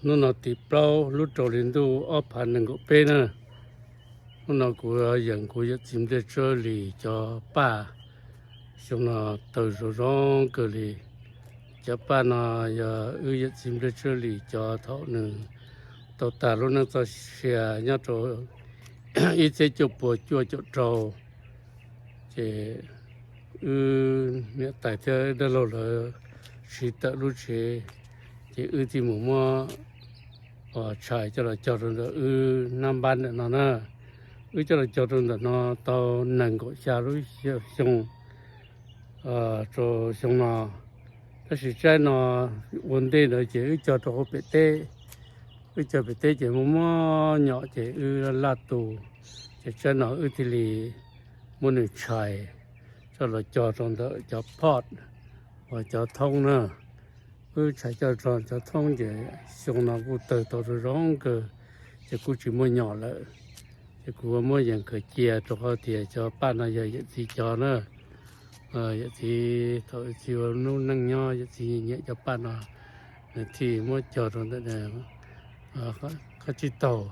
Hnub no tim plaub lub rau hli ntuj ob phav nees nkaum peb na. Hnub no kuv yeem kuv yawm txiv Npliaj Tsawb Lis cov paj. Xyoo no tawg zoo zoo kawg li. Cov paj no yog wb yawm txiv Npliaj Tsawb Lis cov thaum nws tau tag lub neej txoj sia nyob rau ib txhiab cuaj puas cuaj caum rau. Ces wb niam tais thiab dab laug lawv siv tawm lub tsev, ces wb thiaj mus muab tshais coj los cog rau ntawm wb nab npab ntawm no na. Wb coj los cog rau ntawm no tau nees nkaum xya lub xyoo rau xyoo no. Tab sis tsaib no ua ntej ntawd ces wb cog rau hauv pem teb. Wb cog pem teb ces muaj muaj nyom ces wb laj tus, ces tsaib no wb thiaj li muab nws tshais coj los cog rau ntawm cov pot uas cov thoob na. Wb tshais coj rau cov thoob ces xyoo no kuj tawg tau zoo zoo kawg, ces kuj tsis muaj nyom lawm. Ces kuv muab yees khaws cia rau qhov tias cov paj no yog yawm txiv cov na. Yawm txiv thaum txiv ua lub neej nyob yawm txiv nyiam cov paj no, nws thiaj muab cog rau ntawm qhov tsib taug.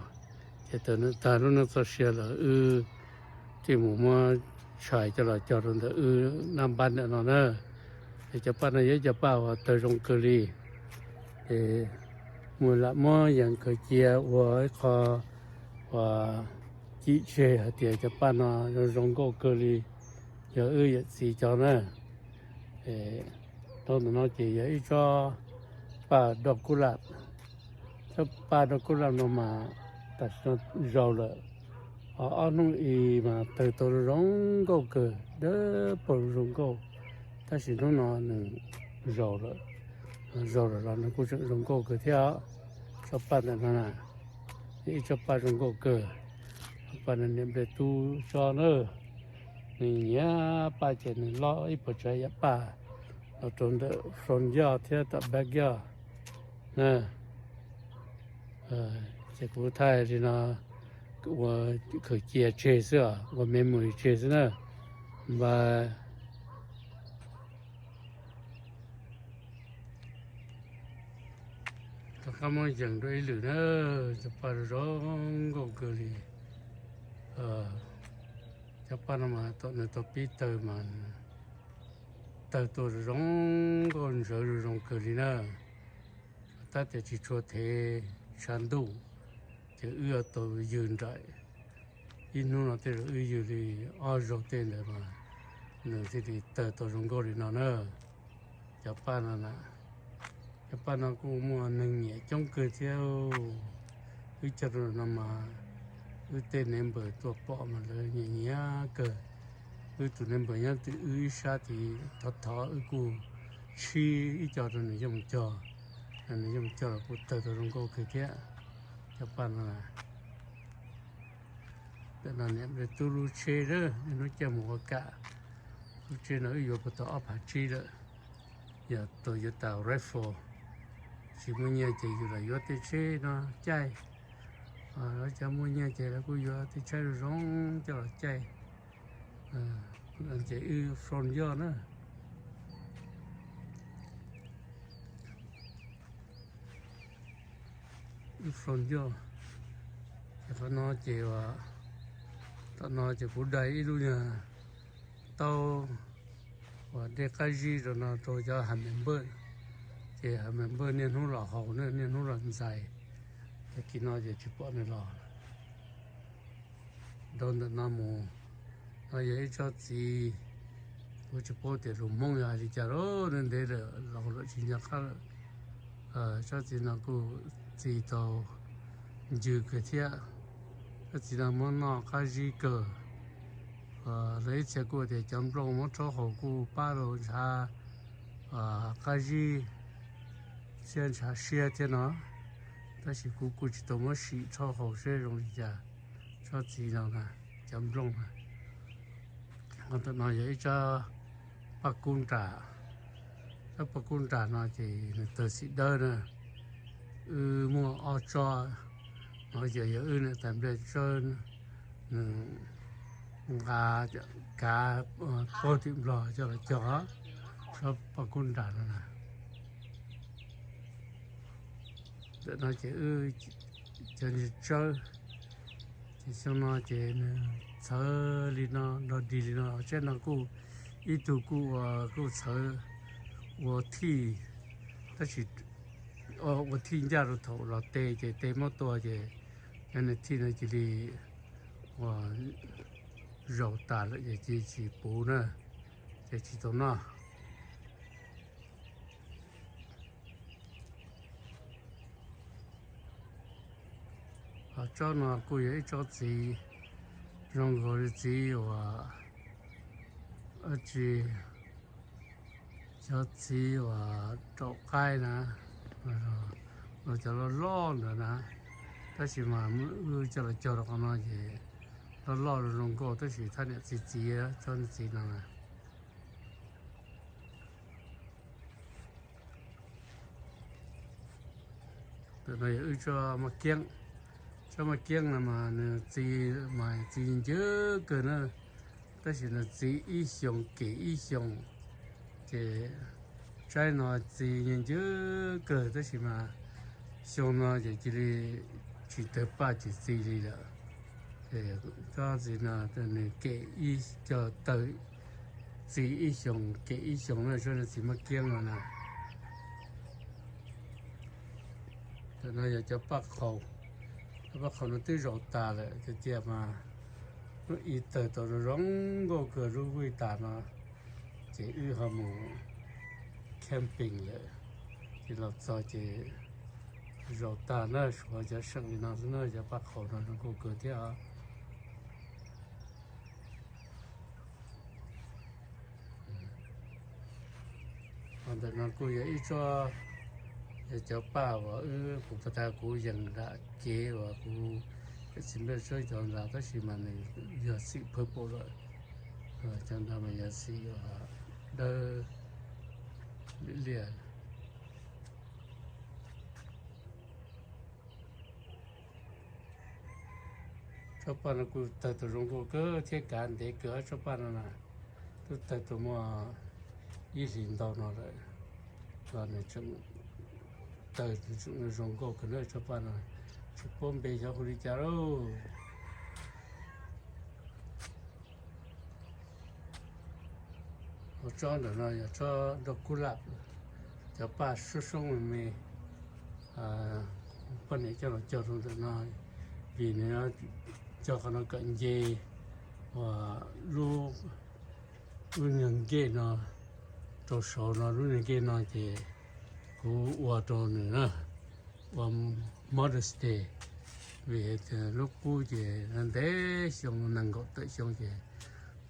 Ces thaum nws tag lub neej txoj sia lawm wb thiaj mus muab tshais coj los cog rau ntawm wb nab npab ntawm no na. Es cov paj no yog ib cov paj uas tawg zoo kawg li. Es mus lam muab yees khaws cia ua ib qho uas cim tseg hais tias cov paj no zoo zoo nkauj kawg li, yog wb yawm txiv cov na. Rau ntawm no ces yog ib tsob paj doj kub laj. Tsob paj doj kub laj no mas tam sim no zaus lawm, ho ob hnub i mas tawg tau zoo nkauj kawg, dawb paug zoo nkauj, tab sis hnub no nws zaus lawm. Zaus lawm los nws kuj tseem zoo nkauj kawg thiab. Tsob paj ntawm no na, ib tsob paj zoo nkauj kawg. Paj no niam nplej tub tsob na, nws nyiam paj ces nws lob ib puas tsav yam paj los rau ntawm front yard thiab tom back yard na. Ces kuv thaij li no ua khaws cia tseg xwb, ua memory tseg xwb na. Npaj rov qab muab yees dua ib lwm na. Cov paj zoo nkauj kawg li. Cov paj no mas thaum nws tau pib tawg mas tawg tuaj zoo nkauj ntsawv zoo zoo kawg li na. Tab tias tsis tshua thev tshav ntuj, ces wb yuav tau ywg nraim. Ib hnub no tej zaum wb ywg li ob zaug tej ntawd mas nws thiaj li tawg tau zoo nkauj li no na. Cov paj no na, cov paj no kuj muaj neeg nyiam coob kawg thiab. Wb cog rau no mas wb tej neighbor tuaj pom mas lawv nyiam nyiam kawg. Wb tus neighbor nyob twg wb ib sab tid thov thov wb kuj tshib ib co rau nws coj mus cog. Nws coj mus cog los kuj tawg tau zoo nkauj kawg thiab. Cov paj no, ntawm no niam nplej tub lub tsheb lawm, niaj hnub caij mus ua kam. Lub tsheb no wb yuav puag tau ob phav tsib lawm. Yog tus yuav tas Rifle, tsis muaj nyiaj ces yus los yuav tej tsheb no caij. Lawv cov muaj nyiaj ces lawv kuj yuav tej tsheb zoo zoo coj los caij. Ces wb front yard na, wb front yard. Ces qhov no ces, tom no ces kuv dai ib lub nyuag taub uas dej qab zib rau no rau cov hummingbird. Ces hummingbird niaj hnub los haus na, niaj hnub los ntxais. Tag kis no ces tsis pom nws los. Dhau ntawm no mus, no yog ib tsob txiv, kuv tsis paub tias lus Hmoob yog hais li cas lawm, ntev ntev lawm, laus lawm tsis nco qab lawm. Tsob txiv no kuj txi tau ncw kawg thiab. Tsob txiv no muab noj qab zib kawg. Lawv ib txhia kuj tias cov nplooj muab rhaub haus kuj pab rau ntshav qab zib thiab ntshav siab thiab no, tab sis kuv kuj tsis tau muab sim rhaub haus seb zoo li cas. Tsob txiv no na, cov nplooj na. Ntawm no yog ib tsob paj kub nram. Tsob paj kub nram no ces nws tawg xim dawb na. Wb muaj ob tsob no ces yog wb niam tais nplej tsawb nws nqa kav puag tim Nplog coj los cog. Tsob paj kub nram no na. Ntawm no ces wb cov niag tsawb, ces xyoo no ces nws txhawv li no, nrog dig li no. Tsaib no kuj ib tug kuj ua, kuj txhawv ua thij, tab sis ua thij ncaj rau thaum los tes, ces tes muab tua ces cov niag thij no cia li ua zaus tas lawm ces cia tsis puv na, ces tsis tau noj. Ho tsob no kuj yog ib tsob txiv zoo nkaus li txiv uas, tsis, cov txiv uas raum qaib na, los cov loj loj ntawd na, tab sis mas wb coj los cog rau qhov no ces loj loj zoo nkauj tab sis thaj niam txiv txiv tsob niag txiv no na. Ntawm no yog wb tsob maj kiab. Tsob maj kiab no mas nws txi, mas txi ncw kawg na, tab sis nws txi ib xyoos kem ib xyoos, ces tsaib no txi ncw kawg tab sis mas xyoo no ces cia li tsis tawg paj tsis txi li lawm. Ces tsob txiv no nws kem ib co tawg, txi ib xyoos kem ib xyoos na, tsob niag txiv maj kiab no na. Ntawm no yog cov paj qhaus, cov paj qhaus no twb zaus tas lawm tiag tiag mas lub i tawg tau zoo zoo nkauj kawg lub vij tas no, ces wb ho mus camping lawm, ces los txog ces zaus tag na, suav cov seem li no xwb na, cov paj qhaus no zoo nkauj kawg thiab os. Ho ntawm no kuj yog ib tsob, yog cov paj uas wb, kuv pas tas kuv yees nram kev uas kuv txiv nplej tsob cov nrad tab sis mas nws yog xim pawg paum lawm, cov nrad mas yog xim uas dawb liab liab. Tsob paj no kuj tawg tau zoo nkauj kawg thiab kav ntev kawg tsob paj no na, twb tawg tau muaj ib hlis ntau no lawm los nws tseem tawg zoo nkauj kawg na tsob paj no. Tsis paub npe xyov hu li cas lauj. Ua tsob ntawm no yog tsob nrog kub laj, cov paj soob soob me me, poj niam coj los cog rau ntawm no vim nws cog qhov no kom nce uas lub, lub niag nkej no rau saud no, lub niag nkej no ces kuv ua rau nws na, ua Mother's Day, vim hais tias lub qub ces ntev xyoo nees nkaum tawm xyoo ces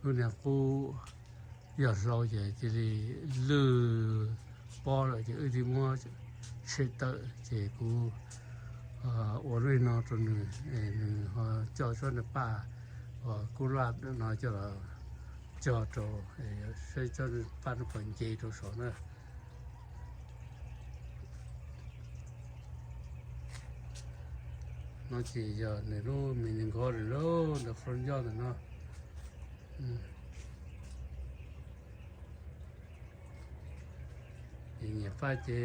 lub niag qub yog hlau ces cia li lwj pob lawm ces wb thiaj muab tshem tawm ces kuv ua lub no rau nws, nws ho coj tsob niag paj uas kub laj no coj los cog rau, saib tsob paj no puas nce rau saud na. No ces yog nws lub me nws nkauj lawm lauj, ntawm front yard ntawm no. Ces nyiam paj ces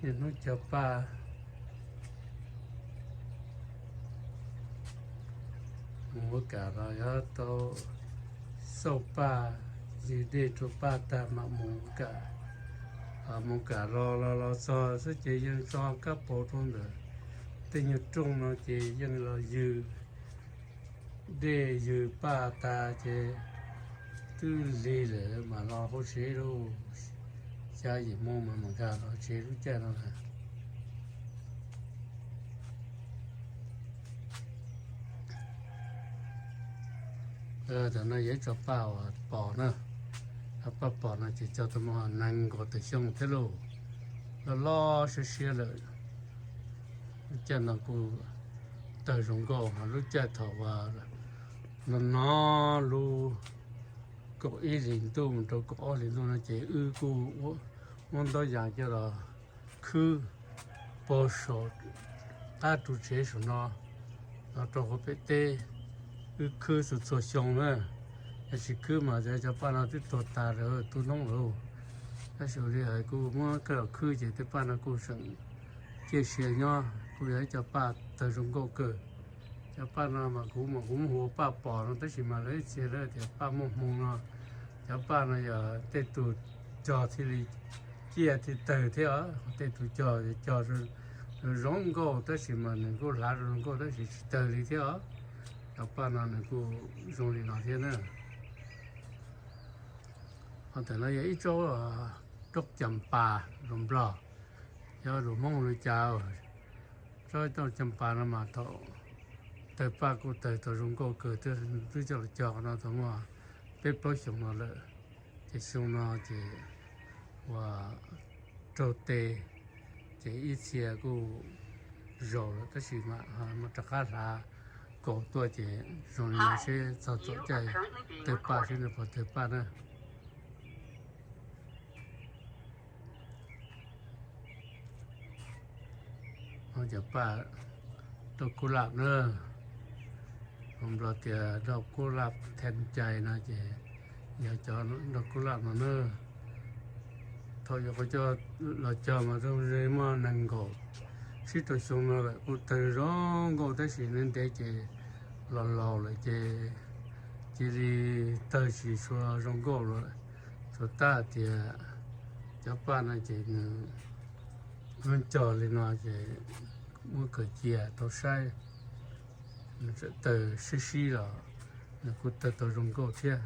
niaj hnub cog paj, mus ua kam los yuav tau xauj paj, ywg dej rau paj tag mam mus kam. Mus kam los los los txog xwb ces yeej tso kab paus rau ntawm tej nyuag rooj no ces yeej los ywg dej ywg paj tag ces twb lig lawm mam los hauv tsev lauj. Xya yim moo mas mam nkag los tsev lub caij no na. Tam no yog ib tsob paj uas pom na, paj pom no ces cog tau muaj nees nkaum tawm xyoo thiab lauj, loj loj siab siab lawm. Lub caij no kuj tawg zoo nkauj, ho lub caij thaum uas no no lub kaum ib hlis ntuj mus rau kaum ob hlis ntuj no ces wb kuj muab ntaub yas coj los khwb puag saum qab ru tsev saum no los rau hauv pem teb, wb khwb txhua txhua xyoo na. Yog tsis khwb mas cov paj no twb tuag tas lawm, tu noob lawm. Tab sis ua li hais kuj muab coj los khwb ces tej paj no kuj tseem ciaj sia nyob, kuj yog ib co paj tawg zoo nkauj kawg. Cov paj no mas kuv mas kuv muab hu ua paj pos no, tab sis mas lawv ib txhia lawv tias paj muaj hmoo no. Cov paj no yog tej tus cog thiaj li ciaj thiaj tawg thiab os, tej tus cog cog zoo nkauj tab sis mas nws kuj hlav zoo nkauj tab sis tsis tawg li thiab os. Cov paj no nws kuj zoo li no thiab na. Ho ntawm no yog ib tsob roob Cas Pas lus Nplog, yog lus Hmoob lus cas. Tsob roob Cas Pas no mas thaum tawg paj kuj tawg tau zoo nkauj kawg, twb coj los cog qhov no tau muaj peb plaub xyoos no lawm. Ces xyoo no ces ua raug tes, ces ib txhia kuj zaus lawm tab sis mas ho rov qab hlav kaus tuaj ces zoo li no seb txog thaum caij tawg paj seb nws puas tawg paj na. Cov paj doj kub laj na, Nplog tias doj kub laj then cai no ces yog cov doj kub laj no na. Thaum yuav qhov coj los cog mas zoo li muaj nees nkaum tsib rau xyoo no lawm kuj tawg zoo nkauj tab sis ntev ntev ces los laus lawm ces cia li tawg tsis tshua zoo nkauj lawm. Tsuas tab tias cov paj no ces nws muab cog li no ces muab khaws cia tau saib, nws txawm tawg sib sib los nws kuj tawg tau zoo nkauj thiab.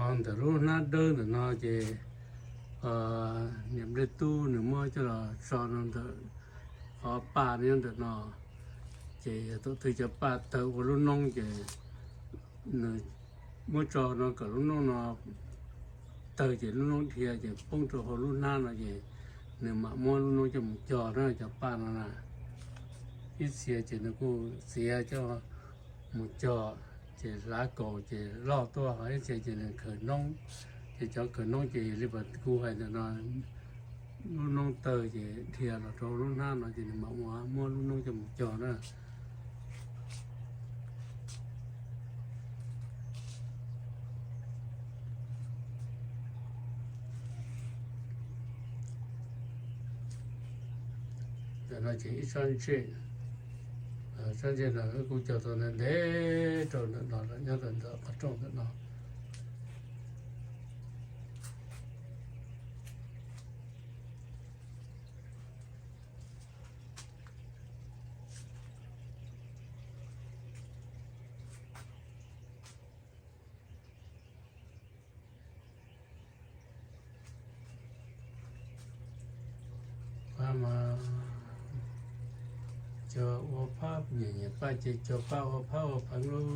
Ho ntawm lub hnab dawb ntawm no ces niam nplej tub nws muab coj los tso no ntawm qhov paj nyob ntawm no. Ces yog thaum twg cov paj tawg ua lub noob ces nws muab tso no kom lub noob no tawg ces lub noob dhia ces poob rau hauv lub hnab no ces nws mam muab lub noob coj mus cog na cov paj no na. Ib txhia ces nws kuj txiav coj mus cog ces hlav kaus ces loj tuaj, ho ib txhia ces nws khaws noob. Ces cov khaws noob ces li pas kuv hais ntawm no, lub noob tawg ces dhia los rau lub hnab no ces nws mam ua muab lub noob coj mus cog na. Ntawm no ces ib tsob ntsej, tsob ntsej no wb kuj cog tau ntev ntev rau ntawm no lawm, nyob rau ntawm qhov rooj ntawm no. Paj mas cog ua phab, nyiam nyiam paj ces cog paj ua phab ua pheev lauj.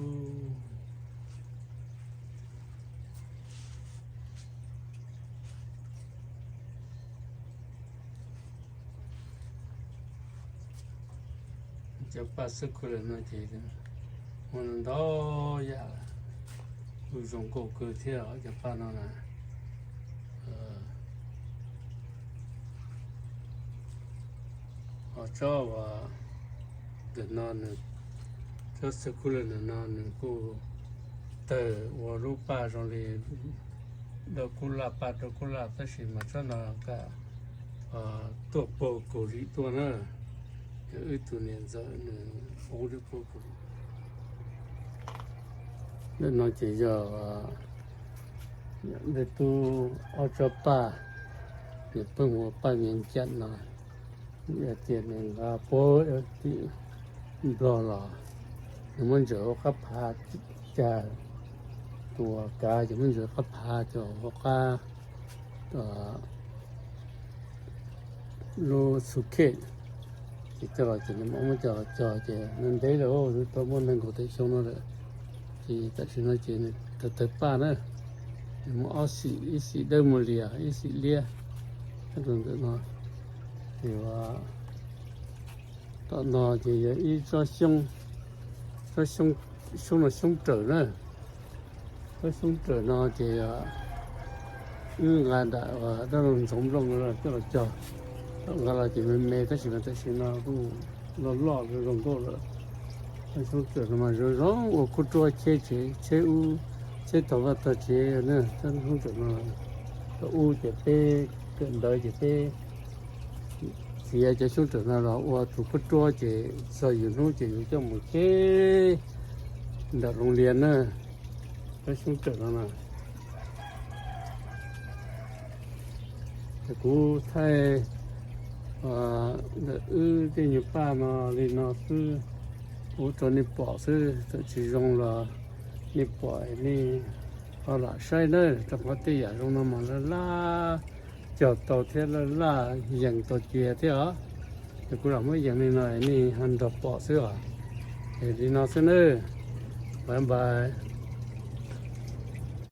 Cov paj circular no ces muaj ntau yam kuj zoo nkauj kawg thiab cov paj no na. Ho tsob uas ntawm no nws, tsob circular ntawm no nws kuj tawg ua lub paj zoo li doj kub laj, paj doj kub laj, tab sis mas tsob no kam tuaj puag kaus lim tuaj na. Yog wb tus niam ntxawm nws ua li puag kaus lim. Ntawm no ces yog nplej tub ob tsob paj, nws pheej ua paj viav ncam no. Yog tias nws nqa puag tim Nplog los, nws muab ntsaws hauv qab phav, cas tus kav ces muab ntsaws qab phav, cov hauv qab lub xu khej, ces coj los ces nws mam muab coj los cog ces nws ntev lawm, twb tau muaj nees nkaum tawm xyoo no lawm. Ces tam sim no ces nws tawg tawg paj na, nws muaj ob xim, ib xim dawb muag lias, ib xim liab. Ntawm no, ces tom no ces yog ib tsob xyoob, tsob xyoob no xyoob rawm na. Lub xyoob rawm no ces wb nqa nram dab laug Ntxoov Nplooj coj los cog, nqa los ces me me tab sis mas tam sim no kuj loj loj zoo nkauj lawm. Lub xyoob rawm no mas zoo zoo ua khub ruab cheb tsev, cheb ub, cheb tog vaj tog tsev na. Lub xyoob rawm no, kawm ub ces peb, kawm ntawd ces peb txiav cov xyoob rawm no los ua tus khub ruab ces txog yus hnub ces yus coj mus cheb ntawm Loos Lias na. Lub xyoob rawm no na, ces kuv thaij ntawm wb tej nyuag paj no li no xwb, ua rau nej pom xwb, txawm tsis zoo los nej pom nej ho lam saib na, rau qhov tej yam zoo no mas laj laj cog tau thiab laj laj yees tau cia thiab os. Ces kuv lam muab yees li no nej ho nrog pom xwb os. Es li no xwb nawb, bye bye.